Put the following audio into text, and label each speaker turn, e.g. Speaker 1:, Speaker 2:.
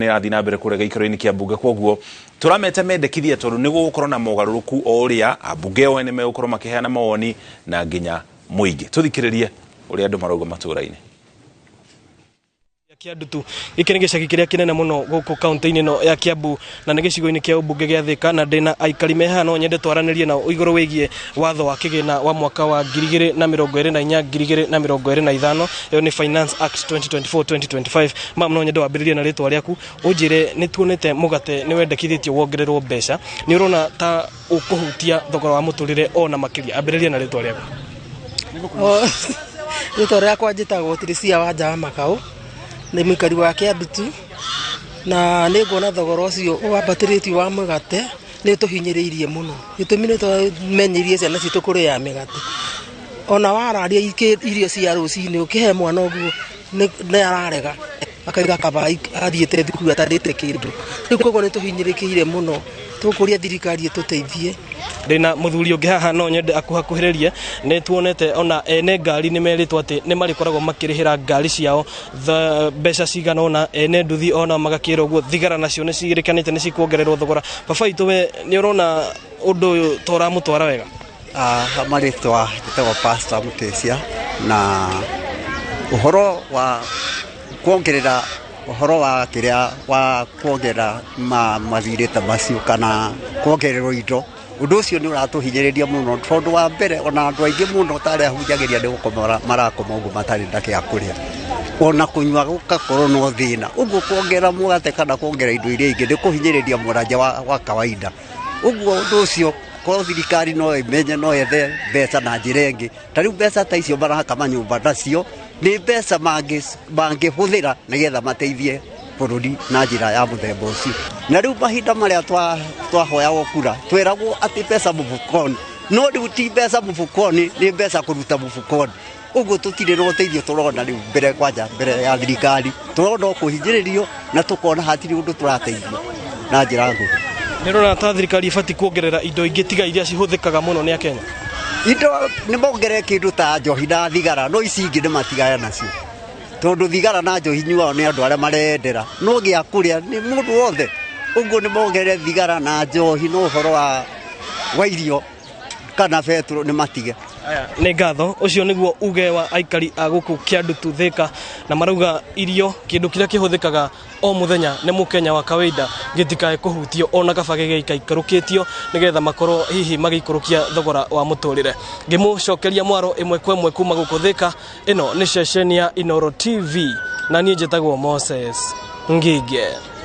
Speaker 1: Nĩ ĩrathiĩ na mbere kũrĩa gĩikaro-inĩ kĩa mbunge, koguo tũrameta mendekithia tondũ nĩ gũgũkorwo na mogarũrũku o ũrĩa ambunge o ene megũkorwo makĩheana mawoni na nginya mũingĩ. Tũthikĩrĩrie ũrĩa andũ marauga matũũra-inĩ.
Speaker 2: Kĩandutu gĩkĩ nĩ gĩcagi kĩrĩa kĩnene mũno gũkũ kaunti-inĩ ĩno ya Kiambu na nĩ gĩcigo-inĩ kĩa ũmbunge gĩa Thika, na ndĩna aikari me haha no nyende twaranĩrie nao igũrũ wĩgiĩ watho wa kĩgĩna wa mwaka wa 2024 2025. Ĩyo nĩ Finance Act 2024 2025. Mam, no nyende wambĩrĩrie na rĩtwa rĩaku, ũnjĩre nĩ tuonete mũgate nĩ wendekithĩtio wongererwo mbeca, nĩ ũrona ta ũkũhutia thogora wa mũtũrĩre ona makĩria? Ambĩrĩria na rĩtwa rĩaku.
Speaker 3: Rĩtwa rĩakwa njĩtagwo Tirisia Wanja wa Makau, nĩ mũikari wa Kĩandutu, na nĩ nguona thogora ũcio wambatĩrĩtio wa mũgate nĩ ũtũhinyĩrĩirie mũno. Gĩtũmi nĩ twamenyerie ciana citũ kũrĩa mĩgate, ona wararia irio cia rũcinĩ ũkĩhe mwana ũguo nĩ ararega, akauga kaba athiĩte thukuru atarĩte kĩndũ. Rĩu koguo nĩ tũhinyĩrĩkĩire mũno, tũkũria thirikari ĩtũteithie.
Speaker 2: Ndĩna mũthuri ũngĩ haha no nyende akuhakuhĩrĩrie. Nĩ tuonete ona ene ngari nĩ merĩtwo atĩ nĩ marĩkoragwo makĩrĩhĩra ngari ciao mbeca cigana ũna, ene nduthi ona magakĩrwo ũguo, thigara nacio nĩ ciĩrĩkanĩte nĩ cikuongererwo thogora. Baba witũ, we nĩ ũrona ũndũ ũyũ ta ũramũtwara wega?
Speaker 4: Marĩtwa njĩtagwo Pastor Mutesia, na ũhoro wa kuongerera, ũhoro wa kĩrĩa wa kuongerera mathirĩ ta macio kana kuongererwo indo, ũndũ ũcio nĩ ũratũhinyĩrĩria mũno, tondũ wa mbere ona andũ aingĩ mũno ta arĩa hunjagĩria nĩ gũkoma marakoma ũguo matarĩ na gĩa kũrĩa, ona kũnyua gũgakorwo no thĩna. Ũguo kuongerera mũgate kana kuongerera indo iria ingĩ nĩ kũhinyĩrĩria mũranja wa kawaida. Ũguo ũndũ ũcio korwo thirikari no ĩmenye no yethe mbeca na njĩra ĩngĩ, ta rĩu mbeca ta icio maraka manyũmba nacio nĩ mbeca mangĩhũthĩra nĩgetha mateithie bũrũri na njĩra ya mũthemba ũcio. Na rĩu mahinda marĩa twahoyagwo kura tweragwo atĩ mbeca mũbukoni, no rĩu ti mbeca mũbukoni, nĩ mbeca kũruta mũbukoni. Ũguo tũtirĩ na ũteithio tũrona rĩu mbere, kwanja mbere ya thirikari tũrona o kũhinyĩrĩrio na tũkona hatirĩ ũndũ tũrateithio na njĩra nguhĩ.
Speaker 2: Nĩ ũrona ta thirikari ĩbatiĩ kuongerera indo ingĩ tiga iria cihũthĩkaga mũno nĩ Akenya?
Speaker 4: Indo nĩ mongerere kĩndũ ta njohi na thigara, no ici ingĩ nĩ matigane nacio, tondũ thigara na njohi nyuao nĩ andũ arĩa marendera, no gĩa kũrĩa nĩ mũndũ wothe. Ũguo nĩ mongerere thigara na njohi, no ũhoro wa irio kana betũrũ nĩ matige.
Speaker 2: Aya, nĩ ngatho. Ũcio nĩguo uge wa aikari a gũkũ Kĩandutu Thika, na marauga irio, kĩndũ kĩrĩa kĩhũthĩkaga o mũthenya nĩ mũkenya wa kawaida, gĩtikae kũhutio, ona kaba gĩgĩikaikũrũkĩtio nĩgetha makorwo hihi magĩikũrũkia thogora wa mũtũrĩre. Ngĩmũcokeria mwaro ĩmwe kwa ĩmwe kuma gũkũ Thika, ĩno nĩ ceceni ya Inooro TV na niĩ njĩtagwo Moses Ngige.